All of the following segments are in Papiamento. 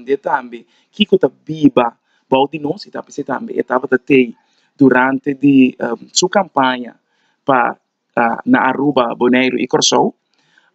komprondé tambe kiko ta biba bou di nos i ta p'esei tambe e tabata tei durante di su kampaña pa na Aruba, Boneiru i Kòrsou.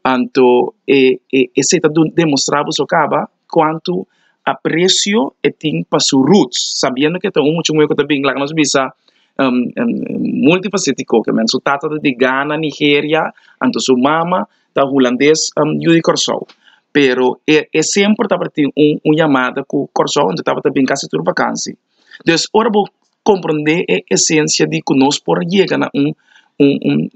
Anto e esei ta demostrá boso kaba kuantu apresio e tin pa su roots, sabiendo ku e ta un mucha muhé ku ta bin laga nos bisa multifasétiko, ke men su tata ta di Gana, Nigeria, anto su mama ta hulandes yu di Kòrsou. Pero e e semper tabatin un un yamada ku Kòrsou, anto tabata bin kasi tur vakansi. Dus ora bo komprondé e esensia di ku nos por yega na un un un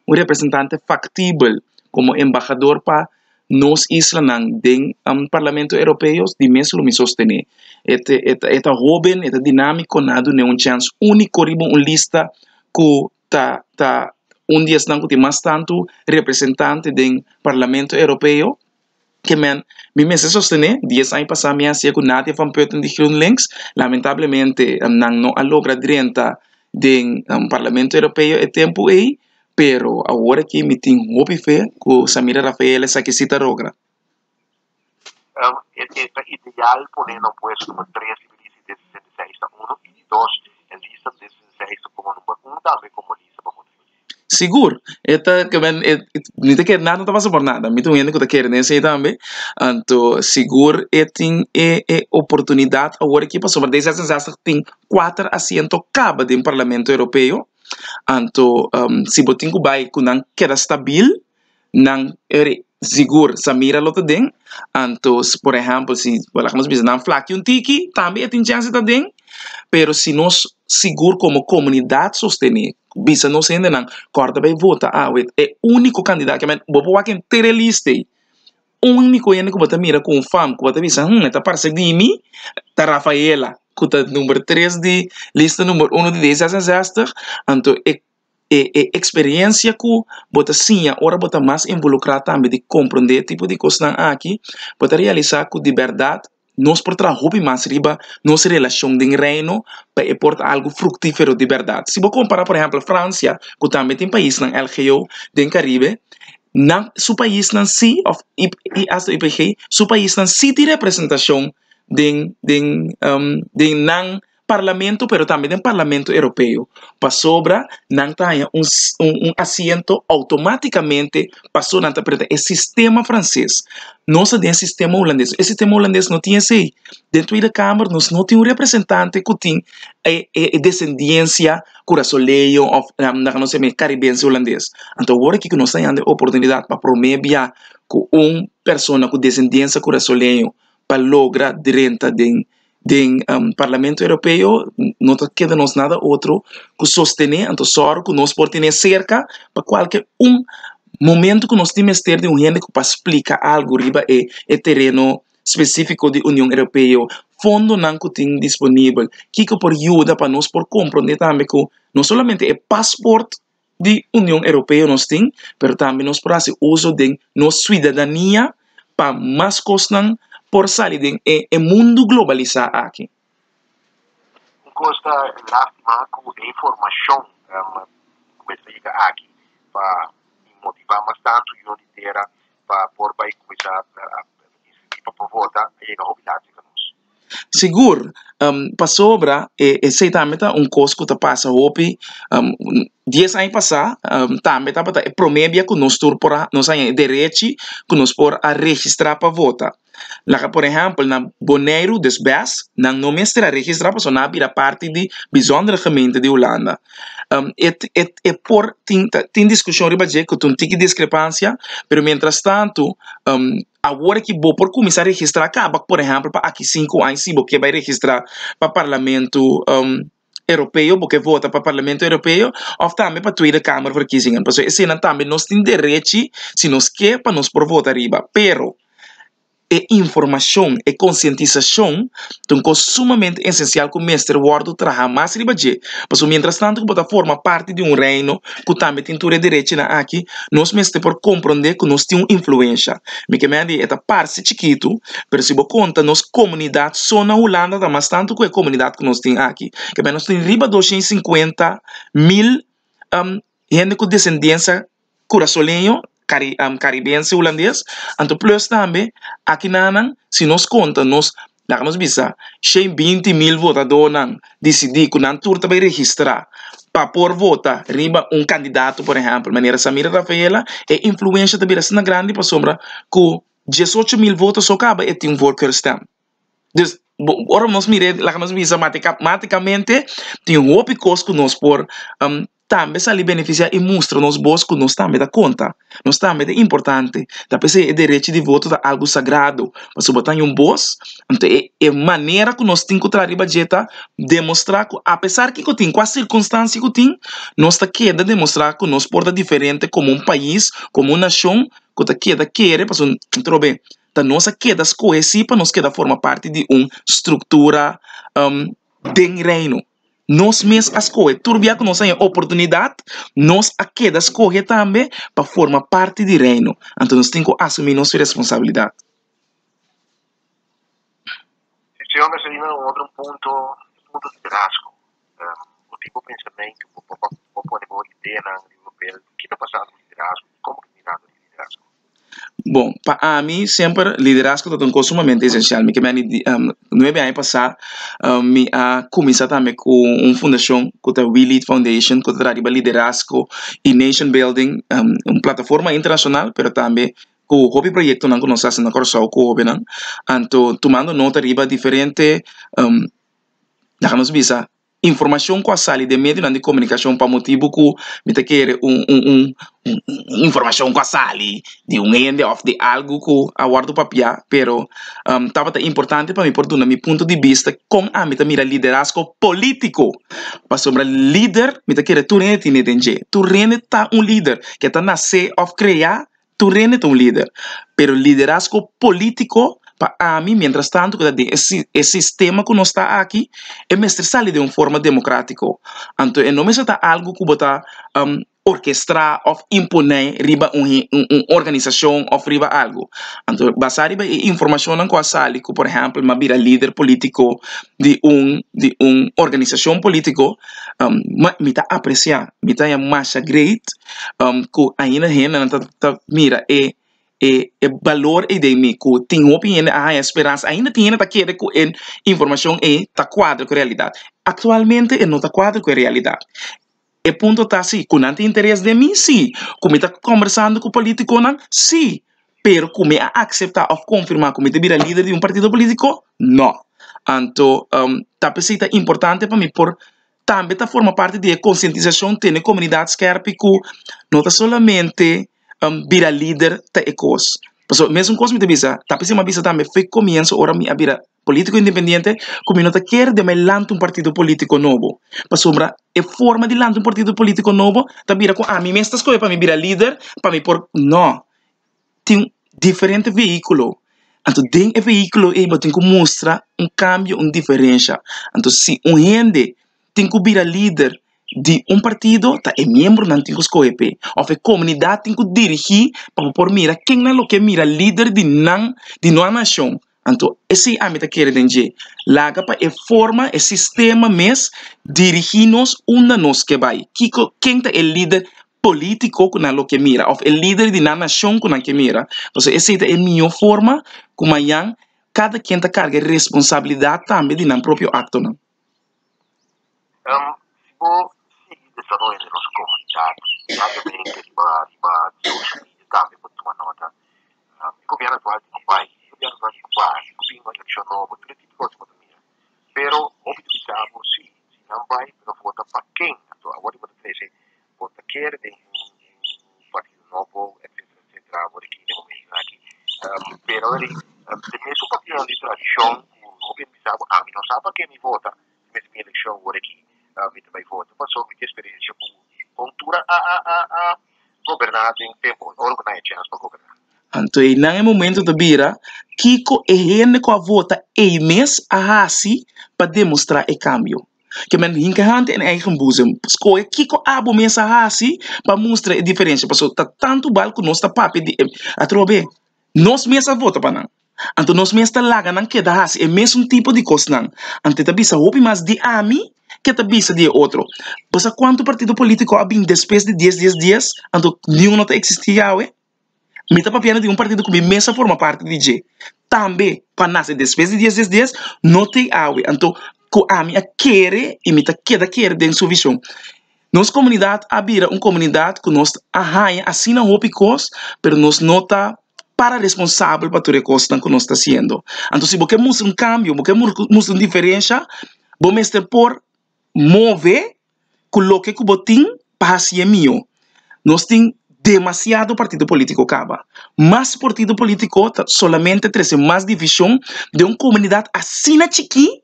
un representante faktibel komo embahador pa nos islanan den Parlamento Europeo, di mes lo mi sostené. E ta e ta e ta hóben, e ta dinámiko, nan a dun'é un chèns úniko riba un lista ku ta ta un di esnan ku tin mas tantu representante den Parlamento Europeo. Ke men, mi mester sostené, dies aña pasá mi a hasié ku Nadia van Putten di GroenLinks, lamentablemente nan no a logra drenta den Parlamento Europeo e tempu ei, pero awor aki mi tin hopi fe ku Samira Rafael esaki si ta logra. E ta ideal pone na puesto number tres riba e lista di D66 ta uno i di dos e lista di D66 ta komo number un tambe komo lista pa vota riba dje. Sigur, e ta ke men e mi ta kere nada no ta pasa por nada, mi ta un hende ku ta kere den esei tambe, anto sigur e tin e e oportunidat awor aki pasobra D66 tin kuater asiento kaba den Parlamento Europeo, anto si bo tin ku bai ku nan keda stabil nan eri sigur Samira lo ta den, anto por ehèmpel si laga nos bisa nan flaki un tiki tambe e tin chèns di ta den, pero si nos sigur komo komunidat sostené bisa nos hendenan kòrda bai vota awe e úniko kandidat ke men bo por wak henter e lista ei úniko hende ku bo ta mira ku un fam ku bo ta bisa e ta parse di mi ta Rafaela ku ta number tres di lista number uno di D66 anto e E e eksperensia ku bo ta siña ora bo ta mas involukrá tambe di komprondé e tipo di kosnan aki, bo ta realisá ku di bèrdat nos por traha hopi mas riba nos relashon den Reino pa e por ta algu fruktífero di bèrdat. Si bo kompará por ehèmpel Fransia ku tambe tin paisnan LGO den Karibe, nan su paisnan sí òf i hasta UPG su paisnan sí tin representashon den den den nan Parlamento pero tambe den Parlamento Europeo, pasobra nan ta haña un un asiento automáticamente paso nan ta preta e sistema frances. Nos ta den e sistema hulandes, e sistema hulandes no tin esey. Den Tweede Kamer nos no tin un representante cu tin e e descendencia curasoleño of laga nos yama caribense hulandes. Anto awor aki cu nos ta hañando e oportunidad pa prome bia cu un persona cu descendencia curasoleño pa logra drenta den den Parlamento Europeo no ta keda nos nada otro ku sostené anto sòru ku nos por tene serka pa kualke un momento ku nos tin mester di un hende ku pa splika algu riba e e tereno spesífiko di Union Europeo, fondonan ku tin disponibel, kiko por yuda pa nos por komprondé tambe ku no solamente e pasport di Union Europeo nos tin, pero tambe nos por hasi uso den nos suidadania pa mas kosnan por sali den e e mundu globalisá aki. Un kos ta lástima ku e informashon ku mester yega aki pa motivá mas tantu yunan di tera pa por bai kuminsá inskribí pa por vota a yega hopi lat serka nos. Sigur, pasobra esei tambe ta un kos ku ta pasa hopi. Dies aña pasá tambe tabata e promé bia ku nos tur por a nos haña e derechi ku nos por a registrá pa vota. Laga por ehèmpel na Boneiru des bes nan no mester a registrá pasobra nan a bira parti di Bijzondere Gemeente di Hulanda. E e por tin tin diskushon riba dje ku ta un tiki diskrepansia pero mientrastantu Awor ki bo por kuminsá registrá kaba, por ehèmpel pa aki sinku aña si bo ke bai registrá pa Parlamento Europeo, bo ke vota pa Parlamento Europeo òf tambe pa Tweede Kamerverkiezingen. Pasobra eseinan tambe nos tin derechi si nos ke pa nos por vota riba. Pero e informashon, e konsientisashon ta un kos sumamente esensial ku mester wòrdu traha mas riba dje. Pasobra mientras tanto ku bo ta forma parti di un reino ku tambe tin tur e derechinan aki, nos mester por komprondé ku nos tin un influensha. Mi ke mei di e ta parse chikitu, pero si bo konta nos komunidat so na Hulanda ta mas tantu ku e komunidat ku nos tin aki. Ke mei nos tin riba 250.000 hende ku desendensia kurasoleño, karibense hulandes, anto plus tambe akinanan si nos konta nos. Laga nos bisa, 120.000 votadónan disidí ku nan tur ta bai registrá pa por vota riba un kandidato, por ehèmpel, manera Samira Rafaela, e influensha ta bira asina grandi pasobra ku 18.000 voto so kaba e tin un voorkeurstem. Dus, ora nos mira, laga nos bisa matematikamente tin hopi kos ku nos por tambe sali benefisiá i mustra nos bos ku nos tambe ta konta, nos tambe ta importante. Ta p'esei e derecho di voto ta algu sagrado, pasobra bo ta haña un bos, anto e e manera ku nos tin ku traha riba dje ta demostrá ku apesar kiko tin, kua sirkunstansia ku tin, nos ta keda demostrá ku nos por ta diferente komo un pais, komo un nashon ku ta keda kere, pasobra atrobe ta nos a keda skohe si pa nos keda forma parti di un struktura den Reino. Nos mes a skohe. Tur bia ku nos haña oportunidat, nos a keda skohe tambe pa forma parti di Reino. Anto nos tin ku asumí nos responsabilidat. Señor mester duna un otro punto, e punto liderazgo. Bo tin bo pensamentu, bo bo pone bo ideanan riba papel. Ki ta pasando ku liderazgo i komo ki mirando di liderazgo? Bon, pa ami semper liderazgo ta un kos sumamente esensial. Mi ke meni di nuebe aña pasá mi a kuminsá tambe ku un fundashon ku ta We Lead Foundation ku ta traha riba liderazgo i nation building, un plataforma internashonal pero tambe ku hopi proyektonan ku nos a hasi na Kòrsou ku hóbennan. Anto tumando nota riba diferente laga nos bisa informashon ku a sali den medionan di komunikashon pa motibu ku mi ta kere un un un un informashon ku a sali di un hende òf di algu ku a wòrdu papiá pero tabata importante pa mi por duna mi punto di bista kon ami ta mira liderazgo polítiko pasobra lider mi ta kere tur hende tene den dje tur hende ta un lider ke ta nase òf krea. Tur hende ta un lider, pero liderazgo politico pa ami mientras tanto cu ta den e sistema cu nos ta aki e mester sali den un forma democratico. Anto e no mester ta algo cu bo ta orkestra of impone riba un un organisacion of riba algo. Anto basa riba e informacionnan cu a sali cu por ehempel mi a bira lider politico di un di un organisacion politico mi ta aprecia, mi ta haña masha great ku ainda hendenan ta ta mira e e e balor ei den mi ku tin hopi hende a haña speransa ainda tin hende ta kere ku e informashon ei ta kuadra ku realidat. Aktualmente e no ta kuadra ku e realidat. E punto ta si ku nan tin interes den mi? Si. Ku mi ta kombersando ku politikonan? Si. Pero ku mi a akseptá òf konfirmá ku mi ta bira lider di un partido polítiko? Nò. Anto ta p'esei ta importante pa mi por tambe ta forma parti di e konsientisashon tene komunidat skèrpi ku no ta solamente bira lider ta e kos. Pasobra mesun kos mi ta bisa, ta p'esei mi a bisa tambe for e komienso ora mi a bira polítiko independiente ku mi no ta kere den mi lanta un partido polítiko nobo. Pasobra e forma di lanta un partido polítiko nobo ta bira ku ami mes ta skohe pa mi bira lider pa mi por, no. Tin diferente vehíkulo, anto den e vehíkulo ei bo tin ku mustra un kambio, un diferensha. Anto si un hende tin ku bira lider di un partido ta e miembronan tin ku skohe p'e òf e komunidat tin ku dirigí pa bo por mira ken nan lo ke mira lider di nan di nan nashon. Anto esei ami ta kere den dje, laga pa e forma, e sistema mes dirigí nos unda nos ke bai. Kiko, ken ta e lider polítiko ku nan lo ke mira òf e lider di nan nashon ku nan ke mira? Pasobra esei ta e mihó forma ku mañan kada ken ta karga e responsabilidat tambe di nan propio aktonan. Si bo sigui desaroyo di nos komunidat, diariamente riba riba social media tambe por tuma nota. E gobièrnu aktual tin ku bai, e gobièrnu aktual tin ku baha, tin ku bin un elekshon nobo, tur e tipo di kos bo ta mira. Pero hopi ta bisa bo si, si nan bai bo ta vota pa ken? Anto awor di bo ta trese, bo ta kere den un un partido nobo etcetera etcetera awor aki den momentonan aki. Pero e mesun partidonan di tradishon ku hopi a bisa bo ami no sa pa ken mi vota, mes mi elekshon awor aki mi ta bai vota pasobra mi tin eksperensia ku kon tur a a a a goberná den tempu ora ku nan e chèns pa goberná. Anto einan e momento ta bira kiko e hende ku a vota ei mes a hasi pa demostrá e kambio. Ke men hinka hand in eigen boezem. Skohe kiko abo mes a hasi pa mustra e diferensha. Pasobra ta tantu bal ku nos ta papia di e atrobe. Nos mes a vota pa nan. Anto nos mes ta laga nan keda hasi e mesun tipo di kosnan. Anto e ta bisa hopi mas di ami ke ta bisa di e otro. Bo sa kuantu partido politiko a bin despues di dies dies dies? Anto niun no ta eksistí yawe. Mi ta papiando di un partido ku mi mes a forma parti di dje. Tambe pa nase despues di dies dies dies no t'ei awe. Anto ku ami a kere i mi ta keda kere den su vishon. Nos komunidat a bira un komunidat ku nos a haña asina hopi kos, pero nos no ta para responsabel pa tur e kosnan ku nos ta hasiendo. Anto si bo ke mustra un kambio, bo ke mustra un diferensha, bo mester por move ku loke ku bo tin pa hasié mihó. Nos tin demasiado partido polítiko kaba. Mas partido polítiko ta solamente trese mas divishon den un komunidat asina chikí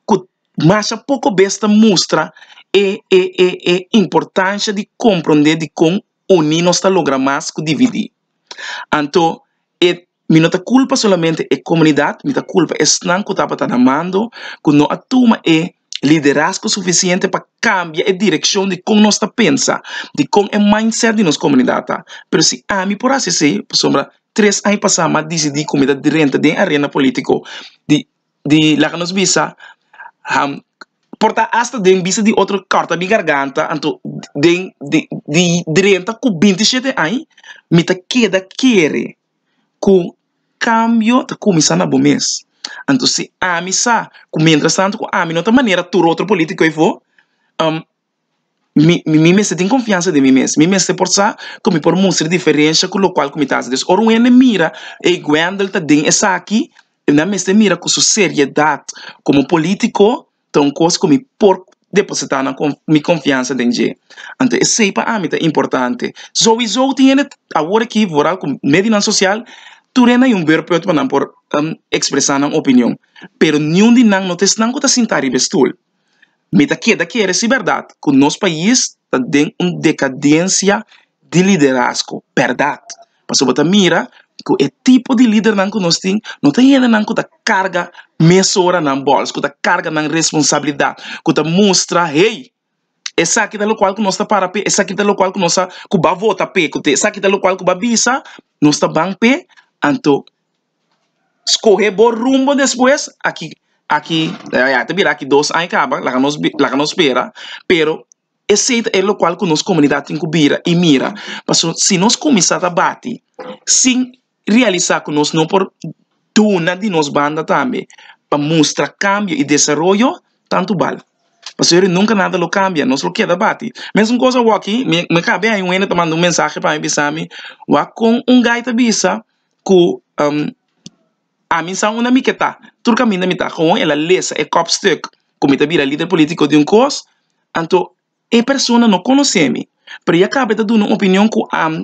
ku masha poko bes ta mustra e e e e importansha di komprondé dikon uní nos ta logra mas ku dividí. Anto e Mi no ta kulpa solamente e komunidat, mi ta kulpa esnan ku tabata na mando ku no a tuma e liderazgo sufisiente pa kambia e direkshon di kon nos ta pensa, di kon e mindset di nos komunidat ta. Pero si ami por hasi esei, pasobra tres aña pasá mi a disidí ku mi ta drenta den arena polítiko di di laga nos bisa por ta asta den bisa di otro kòrta mi garganta, anto den di di drenta ku 27 aña mi ta keda kere ku kambio ta kuminsá na bo mes. Anto si ami sa ku mientras tanto ku ami no ta manera tur otro polítiko afó, mi mi mester tin konfiansa den mi mes. Mi mester por sa ku mi por mustra diferensha ku lokual ku mi ta hasi. Dus ora un hende mira, ey Gwendel ta den esaki, nan mester mira ku su seriedat komo polítiko ta un kos ku mi por depositá nan mi konfiansa den dje. Anto esei pa ami ta importante. Souiso tin hende awor aki vooral ku medionan sosial tur hende hay un beurtpunt pa nan por ekspresá nan opinion. Pero niun di nan no ta esnan ku ta sintá riba e stul. Mi ta keda kere si bèrdat ku nos pais ta den un dekadensia di liderazgo, bèrdat. Pasobra bo ta mira ku e tipo di lidernan ku nos tin no ta hendenan ku ta karga mesora nan bòls, ku ta karga nan responsabilidat, ku ta mustra, hey, esaki ta lokual ku nos ta para p'e, esaki ta lokual ku nos a ku bo a vota p'e, ku esaki ta lokual ku bo a bisa, nos ta ban p'e, anto skohe bo rumbo despues, aki aki ya ta bira aki dos aña kaba, laga nos laga nos spera, pero Esei ta e lokual ku nos komunidat tin ku bira i mira. Pasobra si nos kuminsá ta bati sin realisá ku nos no por duna di nos banda tambe pa mustra kambio i desaroyo, tantu bal. Pasobra nunka nada lo kambia, nos lo keda bati. Mesun kos awoki, mi kabe ai un hende ta manda un mensahe pa mi bisa mi, wak kon un gai ta bisa ku Ami sa unda mi ke ta. Tur kaminda mi ta. Gewoon el a lesa e kopstuk ku mi ta bira lider politiko di un kos, anto e persona no konosé mi, pero ya kaba e ta duna un opinion ku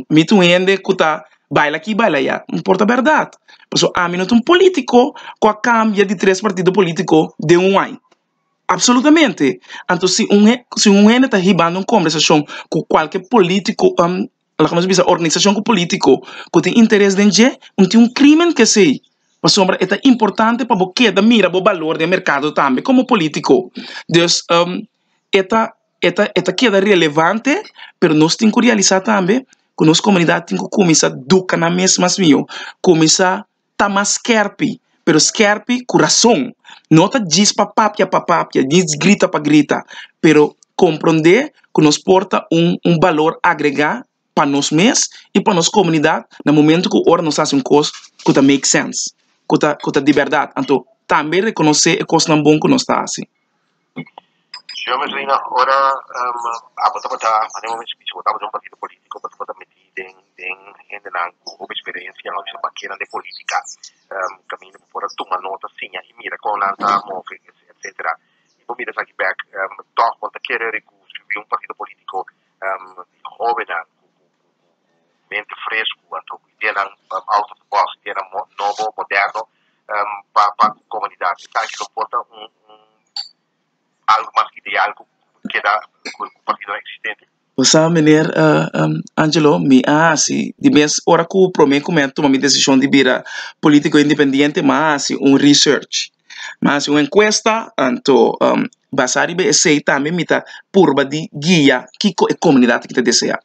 mi ta un hende ku ta baila aki baila aya. No por ta bèrdat, pasobra ami no ta un politiko ku a kambia di tres partido politiko den un aña. Apsolutamente. Anto si un si un hende ta hibando un kombersashon ku kualke politiko Laga nos bisa organisashon ku polítiko ku tin interes den dje, un tin un krimen ku esei. Pasobra e ta importante pa bo keda mira bo balor den merkado tambe komo polítiko. Dus e ta e ta e ta keda relevante, pero nos tin ku realisá tambe ku nos komunidat tin ku kuminsá duka nan mes mas mihó, kuminsá ta mas skèrpi, pero skèrpi ku rason. No ta djis pa papia pa papia, djis grita pa grita, pero komprondé ku nos por ta un un balor agregá pa nos mes i pa nos komunidat na momento ku ora nos hasi un kos ku ta make sense, ku ta ku ta di bèrdat. Anto tambe rekonosé e kosnan bon ku nos ta hasi. Señor Merlina, ora abo tabata, manera bo mester bisa, bo tabata den un partido politico, bo tabata meti den den hendenan cu hopi experiencia, nan bisa bakenan den politica, caminda bo por a tuma nota, siña y mira con nan ta move, etcetera. Y bo mira esaki bek, toch bo ta kere cu si un partido politico di hobennan cu cu cu mente fresco, anto cu ideanan out of the box, ideanan nobo, moderno, pa pa comunidad. Esaki lo por ta un un algo mas ideal cu keda cu partidonan existente. Bo sa meneer Angelo, mi a hasi di mes ora cu prome cu mi a tuma mi decision di bira politico independiente mi a hasi un research, mi a hasi un encuesta, anto basa riba esey tambe mi ta purba di guia kico e comunidad aki ta desea.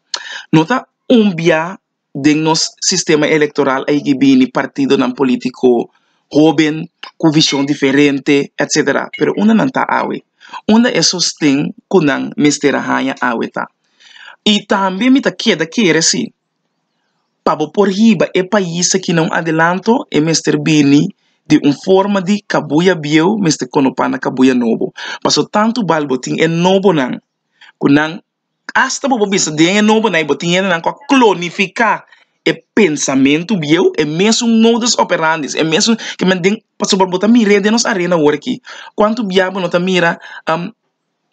No ta un bia Den nos sistema electoral a yigi bini partidonan politico hoben cu vision diferente etc. Pero unda nan ta awe? Unda e sosten cu nan mester a haña awe ta? Y tambe mi ta keda kere si pa bo por hiba e pais aki na un adelanto e mester bini. Di un forma di kabuya bieu mester konopá na kabuya nobo. Paso tantu bal bo tin e nobonan ku nan asta bo por bisa den e nobonan ei bo tin hendenan ku a klonifiká e pensamentu bieu, e mesun modus operandis, e mesun ke men den pasobra bo ta mir'é den nos arena awor aki. Kuantu bia bo no ta mira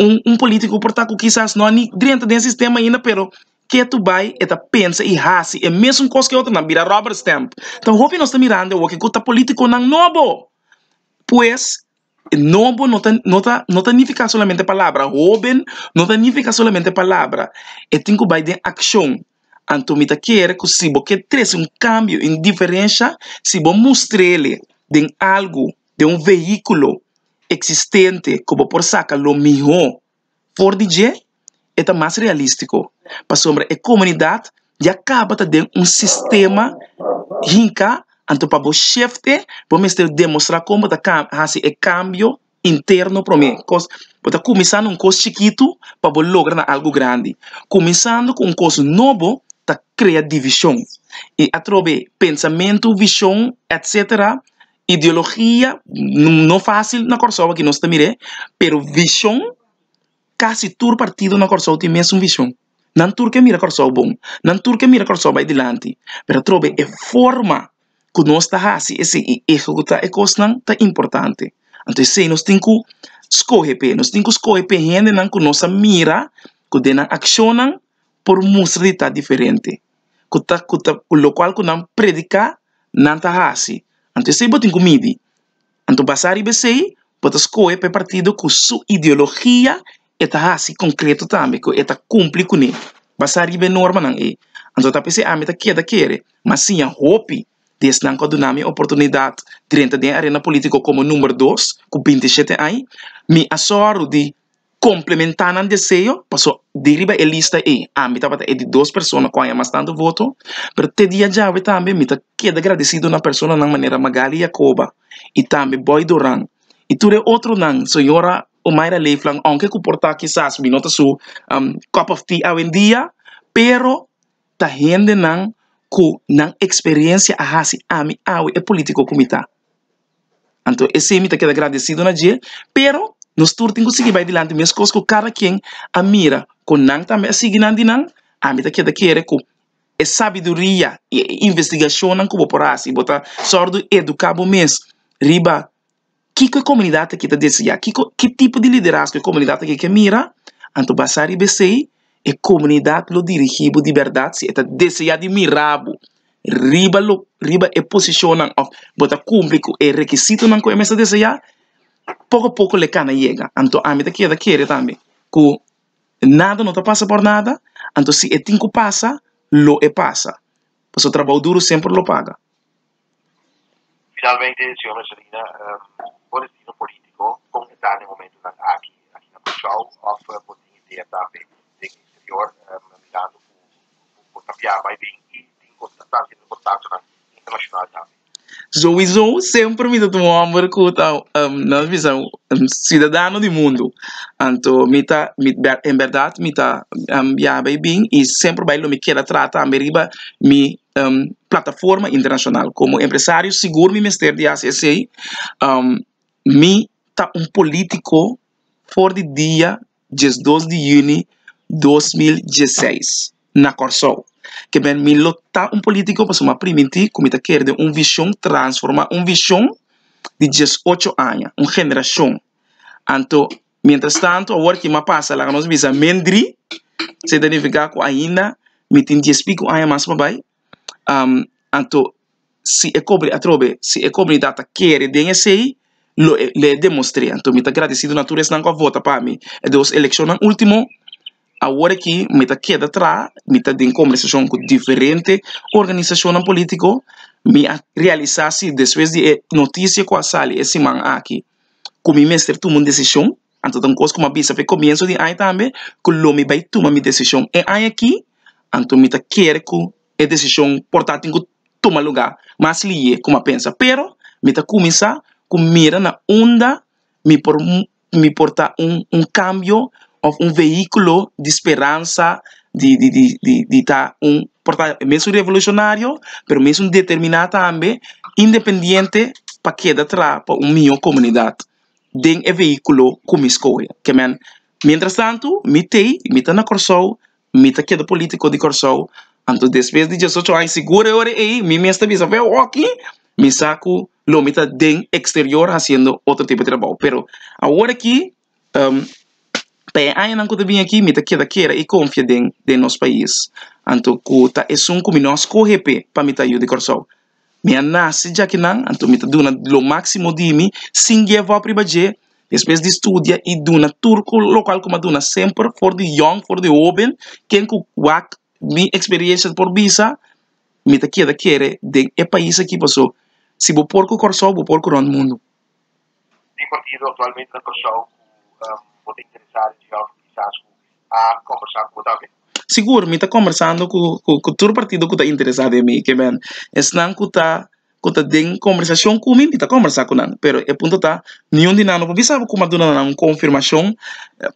Un un politico por ta cu kisas no a ni drenta den sistema ainda pero ketu bay e ta pensa y haci e mesun cos cu e otronan, bira rubber stamp. Ta hopi nos ta mirando awoki cu ta politiconan nobo. Pues nobo no ta no ta no ta nifica solamente palabra, hoben no ta nifica solamente palabra, e tin cu bay den accion. Anto mi ta kere cu si bo ke trece un cambio y un diferencia, si bo mustrele den algo, den un vehiculo eksistente ku bo por saka lo mihó for di dje, e ta mas realístiko. Pasobra e komunidat ya kaba ta den un sistema hinká, anto pa bo shefte bo mester demostrá kon bo ta hasi e kambio interno promé. Kos, bo ta kuminsá na un kos chikitu pa bo logra na algu grandi. Kuminsando ku un kos nobo ta krea divishon i atrobe pensamentu, vishon, etsetera Ideologia no fácil na Kòrsou aki nos ta mir'é, pero vishon kasi tur partido na Kòrsou tin mesun vishon. Nan tur ke mira Kòrsou bon, nan tur ke mira Kòrsou bai dilanti, pero atrobe e forma ku nos ta hasi esei i ehekutá e kosnan ta importante. Anto esei nos tin ku skohe p'e, nos tin ku skohe p'e hendenan ku nos a mira ku den nan akshonnan por mustra di ta diferente, ku ta ku ta ku lokual ku nan prediká nan ta hasi. Anto esei bo tin ku midi. Anto basá riba esei bo ta skohe pa e partido ku su ideologia e ta hasi konkreto tambe, ku e ta kumpli kuné basá riba e normanan ei. Anto ta p'esei ami ta keda kere mas siña hopi di esnan ku a duna mi oportunidat drenta den e arena polítiko komo number dos ku 27 aña. Mi a sòru di komplementá nan deseo, paso di riba e lista ei ami tabata e di dos persona ku haña mas tantu voto, pero te dia djawe tambe mi ta keda gradesido na personanan manera Magali Jacoba i tambe Boy Doran i tur e otronan, señora Omaira Leeflang, ounke ku por ta kisas mi no ta su cup of tea awendia, pero ta hendenan ku nan eksperensia a hasi ami awe e politiko ku mi ta. Anto esei mi ta keda gradesido na dje, pero nos tur tin ku sigui bai dilanti meskos ku kada ken a mira ku nan tambe a sigui nan di nan. Ami ta keda kere ku e sabiduria i e investigashonnan ku bo por hasi, bo ta sòrdu eduká bo mes riba kiko e komunidat aki ta deseá, kiko ki tipo di liderazgo e komunidat aki ke mira, anto basá riba esei e komunidat lo dirigí bo di bèrdat si e ta deseá di mira bo riba lo riba e posishonnan òf bo ta kumpli ku e rekisitonan ku e mes ta deseá, poko poko lo e kana yega. Anto ami ta keda kere tambe ku nada no ta pasa por nada, anto si e tin ku pasa, lo e pasa, pasobra trabou duru semper lo paga. Finalmente, señor Mercelina, bo destino politico con e ta na e momentonan aki, aki na Kòrsou òf bo tin idea tambe den exterior, mirando ku bo ta biaha bai bin i tin ta haciendo contactonan internacional tambe? Souiso semper mi ta tuma un hòmber ku ta nan ta bisa un siudadano di mundu. Anto mi ta mi en bèrdat mi ta biaha bai bin i semper bai lo mi keda traha tambe riba mi plataforma internashonal. Komo empresario sigur mi mester di hasi esei. Mi ta un polítiko for di dia 12 di yüni 2016 na Kòrsou. Ke men mi lo ta un polítiko pasobra mi a primintí ku mi ta kere den un vishon transformá un vishon di 18 aña, un generashon. Anto mientras tanto awor ki mi a pasa laga nos bisa mendri, esei ta nifiká ku ainda mi tin dies piku aña mas pa bai. Anto si e kobre atrobe, si e komunidat ta kere den esei, lo e lo e demostr'é. Anto mi ta gradesido na tur esnan ku a vota pa mi e dos elekshonnan último. Awor aki mi ta keda traha, mi ta den kombersashon ku diferente organisashonnan polítiko. Mi a realisá si despues di e notisia ku a sali e siman aki ku mi mester tuma un desishon. Anto ta un kos ku mi a bisa pa e komienso di aña tambe ku lo mi bai tuma mi desishon e aña aki. Anto mi ta kere ku e desishon por ta tin ku tuma lugá mas lihe ku mi a pensa. Pero mi ta kuminsá ku mira na unda mi por mi por ta un un kambio òf un vehíkulo di speransa di di di di di ta un por ta mesun revolushonario pero mesun determiná tambe independiente. pa keda traha pa un mihó komunidat den e vehíkulo ku mi skohe. Ke men, mientras tantu mi t'ei, mi ta na Kòrsou, mi ta keda polítiko di Kòrsou, anto despues di diesocho aña sigur e ora ei mi mes ta bisa, veo oki, mi sa ku lo mi ta den eksterior hasiendo otro tipo di trabou. Pero awor aki pa e añanan ku ta bini aki mi ta keda kere i konfia den den nos pais. Anto ku ta esun ku mi no a skohe p'e pa mi ta yu di Kòrsou. Mi a nase djakinan, anto mi ta duna lo máksimo di mi sin give up riba dje. Despues di studia i duna tur ku lokual ku mi a duna semper for di yòn, for di hóben, ken ku wak mi eksperiencia por bisa mi ta keda kere den e pais aki paso si bo por ku Kòrsou bo por ku rònt mundu. Tin partido aktualmente na Kòrsou ku bo ta interesá den dje òf kisas ku a kòmbersá ku bo tambe? Sigur, mi ta kòmbersando ku ku tur partido ku ta interesá den mi. Ke men esnan ku ta ku ta den kòmbersashon ku mi, mi ta kòmbersá ku nan. Pero e punto ta niun di nan no por bisa bo ku mi a duna nan un konfirmashon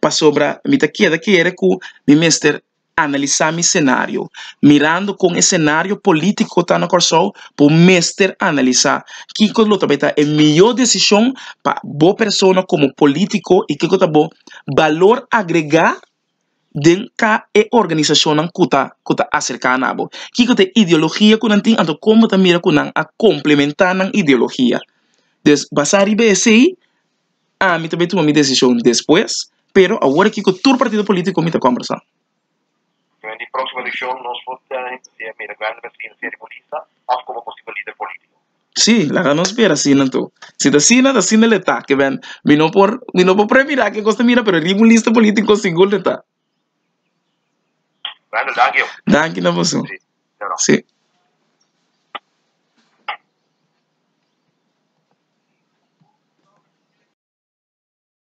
pasobra mi ta keda kere ku mi mester analisá mi senario. Mirando kon e senario polítiko ta na Kòrsou, bo mester analisá kiko lo ta bai ta e mihó desishon pa bo persona komo polítiko i kiko ta bo balor agregá den ka e organisashonnan ku ta ku ta aserká na bo. Kiko ta e ideologia ku nan tin anto kon bo ta mira ku nan a komplementá nan ideologia. Dus basá riba esei Ami ta bay tuma mi decision despues, pero awor aki cu tur partido politico mi ta combersa. Den di proximo eleccion nos por sea mira Gwendolyn Mercelina sea riba un lista of como posibel lider politico. Sí, laga nos spera asina anto. Si ta asina, ta asina el e ta. Ke ben, mi no por, mi no por premira ke cos ta mira, pero riba un lista politico sigur el e ta. Gwendolyn, danki. Danki na boso. Sí, Sí.